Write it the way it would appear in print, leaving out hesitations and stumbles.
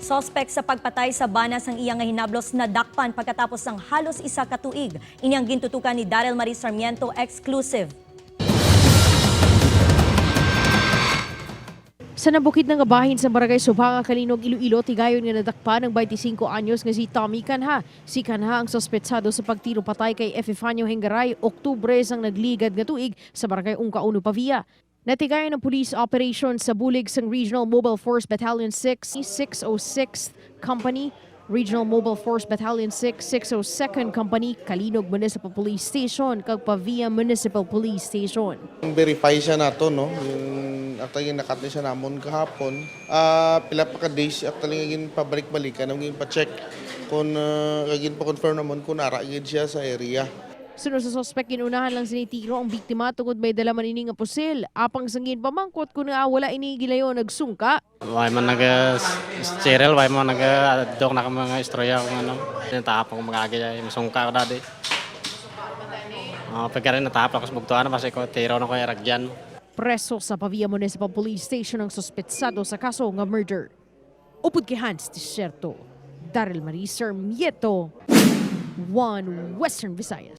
Sospek sa pagpatay sa bana sang iya nga hinablos na dakpan pagkatapos ng halos isa ka tuig. Ini ang gintutukan ni Daryl Marie Sarmiento, exclusive. Sa nabukid nga bahin sa Barangay Subanga, Calinog, Iloilo, tigayon nga nadakpan ng 25 anyos nga si Tommy Canha. Si Canha ang sospetsado sa pagtiro patay kay Epifanio Hengaray, Oktubre sang nagligad nga tuig sa Barangay Ungka Uno, Pavia. Natigayon ang police operation sa bulig sang Regional Mobile Force Battalion 6, 606th Company, Regional Mobile Force Battalion 6, 602nd Company, Calinog Municipal Police Station, kag Pavia Municipal Police Station. Verify siya nato, no? Yung actually nakat ni siya namon kahapon. Pila pa ka days actually gin pabalik-balikan ang gin pa-check kung gin pa-confirm namon kung nara gid siya sa area. Sunod sa sospek, ginunahan lang sinitiro ang biktima tungod may dala man ini nga pusil. Apang sangin pamangkot kung wala ini gilayo nagsungka. Why man nag cheryl, why man nag dok na ka mga istorya kung ano. Natapang mga agi ay masungka ko dati. Oh, pagka rin natapang ko sa bugtuan kasi ko tiro na ko ragyan. Preso sa Pavia Municipal Police Station ang suspetsado sa kaso nga murder. Upod kay Hans Desierto, Daryl Marie Sarmiento, One Western Visayas.